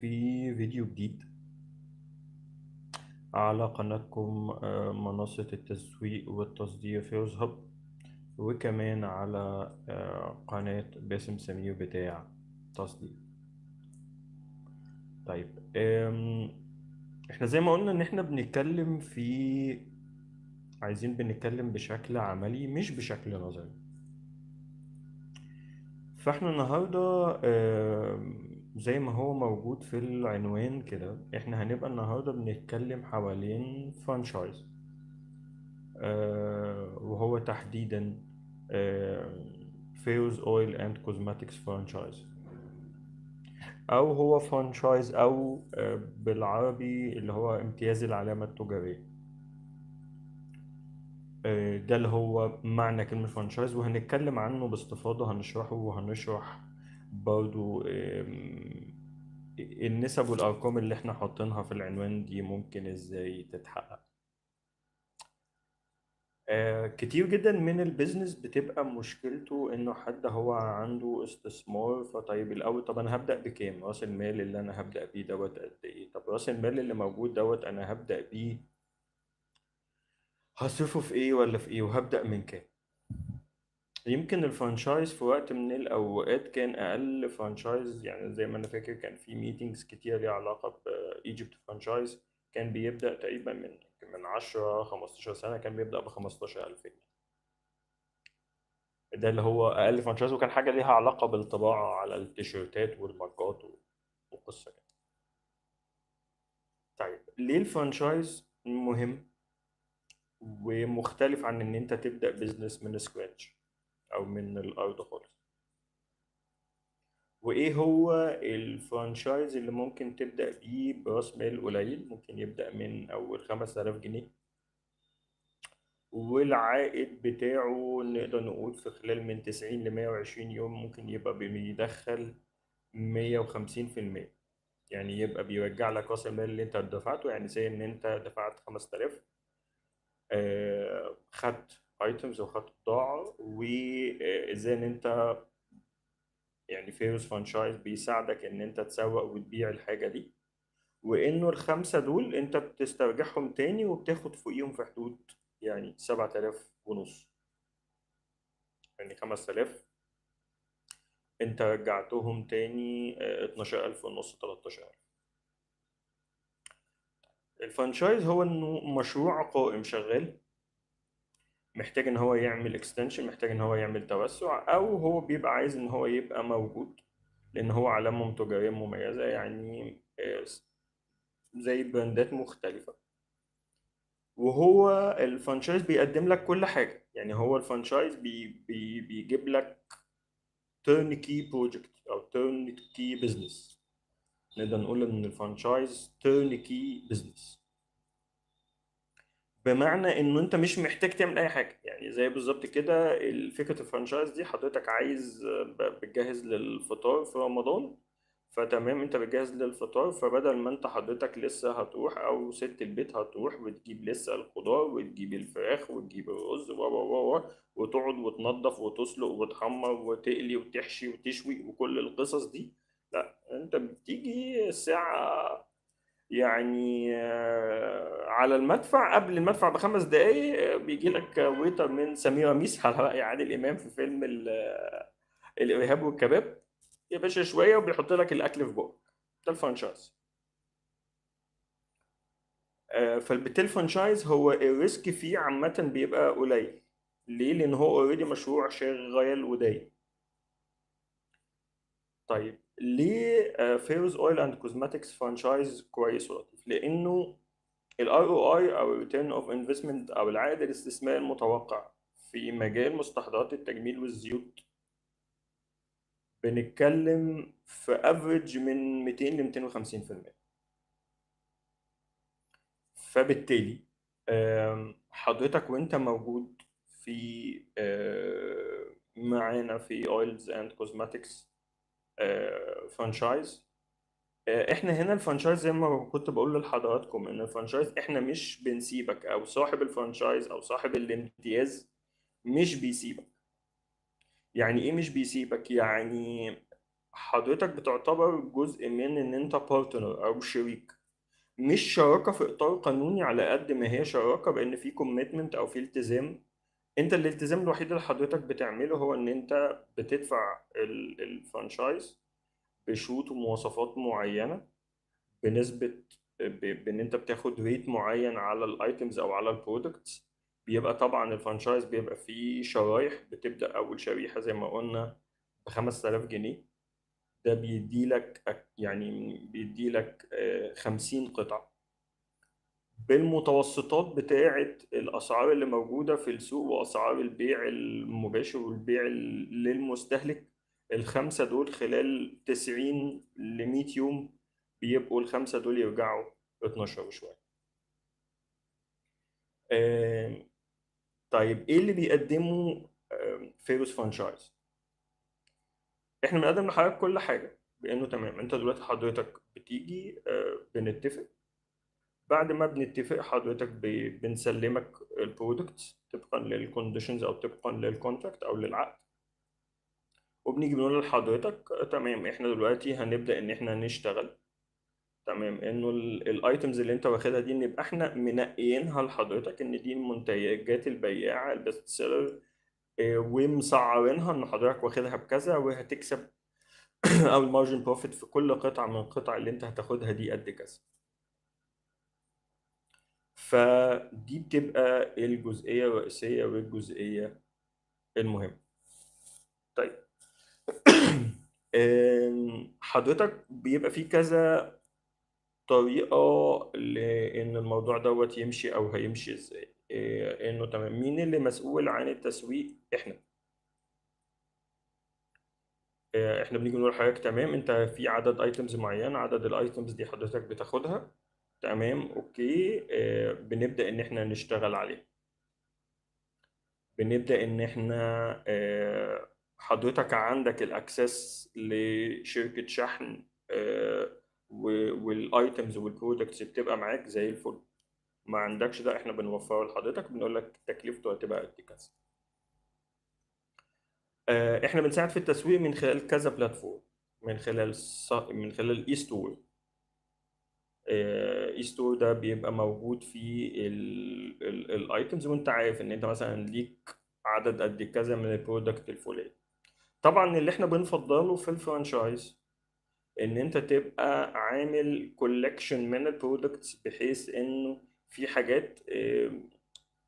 في فيديو جديد على قناتكم منصة التسويق والتصدير فيروز هب، وكمان على قناة باسم سمير بتاع تصدير. طيب، احنا زي ما قلنا ان احنا بنتكلم في عايزين بنتكلم بشكل عملي مش بشكل نظري. فاحنا النهاردة زي ما هو موجود في العنوان كده، احنا هنبقى النهاردة بنتكلم حوالين franchise، وهو تحديدا فيروز oil and cosmetics franchise، او هو franchise او بالعربي اللي هو امتياز العلامة التجارية. ده اللي هو معنى كلمة franchise، وهنتكلم عنه باستفاضة، هنشرحه وهنشرح برضو النسب والأرقام اللي احنا حاطينها في العنوان دي ممكن ازاي تتحقق. كتير جدا من ال business بتبقى مشكلته انه حد هو عنده استثمار، فطيب الاول طب انا هبدأ بكام؟ راس المال اللي انا هبدأ بيه دوت قد ايه؟ طب راس المال اللي موجود دوت انا هبدأ بيه هصرفه في ايه ولا في ايه؟ وهبدأ من كام؟ يمكن ال franchise في وقت من الأوقات كان أقل franchise، زي ما أنا فاكر كان في meetings كتير ليها علاقة ب Egypt franchise، كان بيبدأ تقريبا من 10 15 سنة، كان بيبدأ ب 15,000 جنيه. ده اللي هو أقل franchise، وكان حاجة ليها علاقة بالطباعة على التيشيرتات والماركات وقصة كده. طيب ليه ال franchise مهم ومختلف عن إن أنت تبدأ business من scratch أو من الأرض خالص؟ وإيه هو ال franchise اللي ممكن تبدأ بيه برأس مال قليل؟ ممكن يبدأ من أول 5000 جنيه، والعائد بتاعه نقدر نقول في خلال من 90 ل 120 يوم ممكن يبقى بيدخل مية وخمسين في المية، يعني يبقى بيرجع لك راس المال اللي انت دفعته. يعني زي ان انت دفعت 5000، خدت items وخدت بضاعة، وازاي ان انت فيروز franchise بيساعدك ان انت تسوق وتبيع الحاجة دي، وانه الخمسة دول انت بتسترجعهم تاني وبتاخد فوقيهم في حدود سبعة آلاف ونص، يعني 5000 انت رجعتهم تاني، اتناشر ألف ونص، تلتاشر ألف. ال franchise هو انه مشروع قائم شغال، محتاج ان هو يعمل extension، محتاج ان هو يعمل توسع، او هو بيبقى عايز ان هو يبقى موجود لان هو علامة تجارية مميزة، زي براندات مختلفة. وهو ال franchise بيقدم لك كل حاجة، يعني هو ال franchise بيجيب لك turnkey project أو turnkey business. نقدر نقول إن ال franchise turnkey business، بمعنى إنه أنت مش محتاج تعمل أي حاجة. زي بالظبط كده فكرة ال franchise دي، حضرتك عايز بتجهز للفطار في رمضان، فتمام انت بتجهز للفطار، فبدل ما انت حضرتك لسه هتروح او ست البيت هتروح وتجيب لسه الخضار وتجيب الفراخ وتجيب الرز و و و وتقعد وتنظف وتسلق وتحمر وتقلي وتحشي وتشوي وكل القصص دي، لا انت بتيجي الساعة على المدفع، قبل المدفع بخمس دقايق، بيجي لك waiter من سميرة ميس على رأي عادل إمام في فيلم الإرهاب والكباب يا باشا، شوية وبيحط لك الأكل في بقك. ده ال franchise. فالبتيل franchise هو ال risk فيه عامة بيبقى قليل. ليه؟ لأن هو already مشروع شغال ودايم. طيب ليه فيروز oil and cosmetics franchise كويس ولطيف؟ لأنه ال آر أو آي أو Return of Investment أو العائد الاستثماري المتوقع في مجال مستحضرات التجميل والزيوت بنتكلم في average من ميتين ل ميتين وخمسين في المية. فبالتالي، حضرتك وانت موجود معانا في Oils and Cosmetics، franchise، احنا هنا ال franchise زي ما كنت بقول لحضراتكم ان ال franchise احنا مش بنسيبك، او صاحب ال franchise او صاحب الامتياز مش بيسيبك. يعني ايه مش بيسيبك؟ يعني حضرتك بتعتبر جزء من ان انت partner او شريك، مش شراكة في اطار قانوني على قد ما هي شراكة بان في commitment او في التزام. انت الالتزام الوحيد اللي حضرتك بتعمله هو ان انت بتدفع ال franchise بشروط ومواصفات معينة، بنسبة بان انت بتاخد rate معين على ال items او على ال products. بيبقى طبعا ال franchise بيبقى فيه شرايح، بتبدا اول شريحة زي ما قلنا ب 5000 جنيه، ده بيدي لك يعني بيدي لك 50 قطعه بالمتوسطات بتاعه الاسعار اللي موجودة في السوق واسعار البيع المباشر والبيع للمستهلك. الخمسة دول خلال 90 ل 100 يوم بيبقوا الخمسة دول يرجعوا 12 وشوية. طيب ايه اللي بيقدمه فيروز franchise؟ احنا بنقدم لحضرتك كل حاجة بانه تمام، انت دلوقتي حضرتك بتيجي، بنتفق، بعد ما بنتفق حضرتك بنسلمك ال products طبقا لل conditions او طبقا لل contract او للعقد، وبنيجي بنقول لحضرتك تمام احنا دلوقتي هنبدا ان احنا نشتغل، تمام، انه ال items اللي انت واخدها دي نبقى احنا منقيينها لحضرتك ان دي المنتجات البياعه ال best seller، ومسعرينها ان حضرتك واخدها بكذا وهتكسب او ال margin profit في كل قطعه من القطع اللي انت هتاخدها دي قد كذا. فدي بتبقى الجزئية الرئيسية والجزئيه المهمة. طيب حضرتك بيبقى في كذا طريقه لان الموضوع دوت يمشي او هيمشي ازاي. انه تمام مين اللي مسؤول عن التسويق؟ احنا. احنا بنيجي نقول لحضرتك تمام انت في عدد items معين، عدد ال items دي حضرتك بتاخدها، تمام okay، بنبدا ان احنا نشتغل عليها، بنبدا ان احنا حضرتك عندك ال access لشركة شحن، وال items وال products بتبقى معاك زي الفل. ما عندكش ده احنا بنوفره لحضرتك، بنقول لك تكلفته هتبقى قد كذا. احنا بنساعد في التسويق من خلال كذا platform، من خلال e-store. e-store ده بيبقى موجود في ال items، وانت عارف ان انت مثلا ليك عدد قد كذا من ال product الفلاني. طبعا اللي احنا بنفضله في ال franchise ان انت تبقى عامل collection من ال products، بحيث انه في حاجات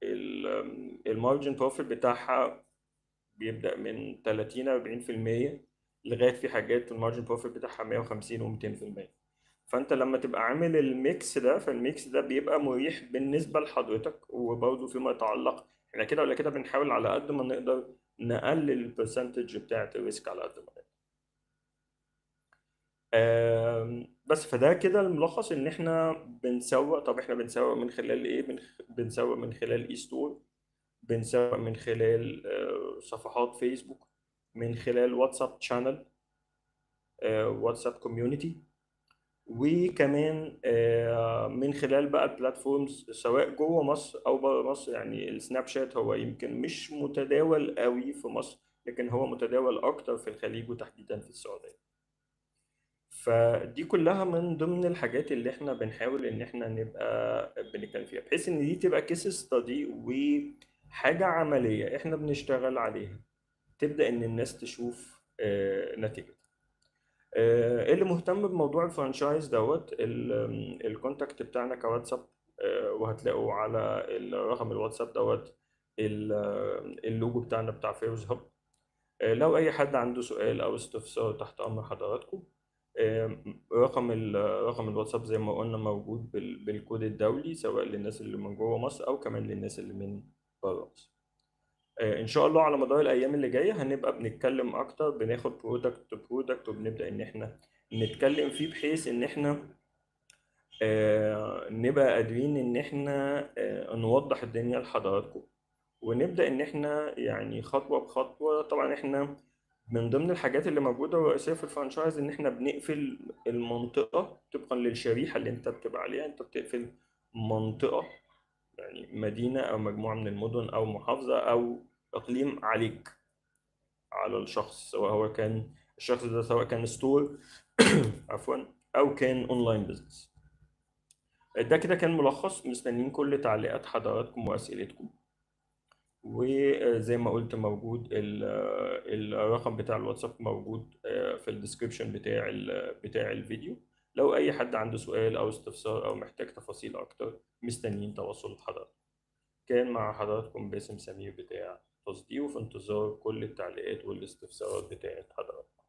ال margin profit بتاعها بيبدأ من 30 40% لغاية في حاجات ال margin profit بتاعها 150 و200%. فانت لما تبقى عامل ال mix ده، فال mix ده بيبقى مريح بالنسبة لحضرتك. وبرضه فيما يتعلق احنا كده ولا كده بنحاول على قد ما نقدر نقلل ال percentage بتاعة ال risk على قد ما نقدر. بس فده كده الملخص ان احنا بنسوق. طب احنا بنسوق من خلال ايه؟ بنسوق من خلال e-store، بنسوق من خلال صفحات فيسبوك، من خلال واتساب channel، واتساب community، وكمان من خلال بقى ال platforms سواء جوه مصر او بره مصر. يعني السناب شات هو يمكن مش متداول قوي في مصر، لكن هو متداول اكتر في الخليج وتحديدا في السعودية. فدي كلها من ضمن الحاجات اللي احنا بنحاول ان احنا نبقى بنتكلم فيها، بحيث ان دي تبقى case study وحاجة عملية احنا بنشتغل عليها، تبدأ ان الناس تشوف نتيجتها. اللي مهتم بموضوع ال franchise دوت، ال contact بتاعنا كواتساب، وهتلاقوا على الرقم الواتساب دوت اللوجو بتاعنا بتاع فيروز هب. لو اي حد عنده سؤال او استفسار تحت امر حضراتكم. رقم الواتساب زي ما قلنا موجود بالكود الدولي، سواء للناس اللي من جوه مصر او كمان للناس اللي من بره مصر. ان شاء الله على مدار الايام اللي جاية هنبقى بنتكلم اكتر، بناخد product product وبنبدا ان احنا نتكلم فيه، بحيث ان احنا نبقى قادرين ان احنا نوضح الدنيا لحضراتكم، ونبدا ان احنا يعني خطوة بخطوة. طبعا احنا من ضمن الحاجات اللي موجودة الرئيسية في ال franchise ان احنا بنقفل المنطقة طبقا للشريحه اللي انت بتبقى عليها. انت بتقفل منطقة، يعني مدينة او مجموعة من المدن او محافظة او اقليم عليك، على الشخص، سواء هو كان الشخص ده سواء كان store عفوا او كان online business. ده كده كان ملخص. مستنيين كل تعليقات حضراتكم واسئلتكم، وزي ما قلت موجود الرقم بتاع الواتساب موجود في ال description بتاع الفيديو. لو اي حد عنده سؤال او استفسار او محتاج تفاصيل اكتر، مستنيين تواصل حضراتكم. كان مع حضراتكم باسم سمير بتاع تصدير، وفي انتظار كل التعليقات والاستفسارات بتاعت حضراتكم.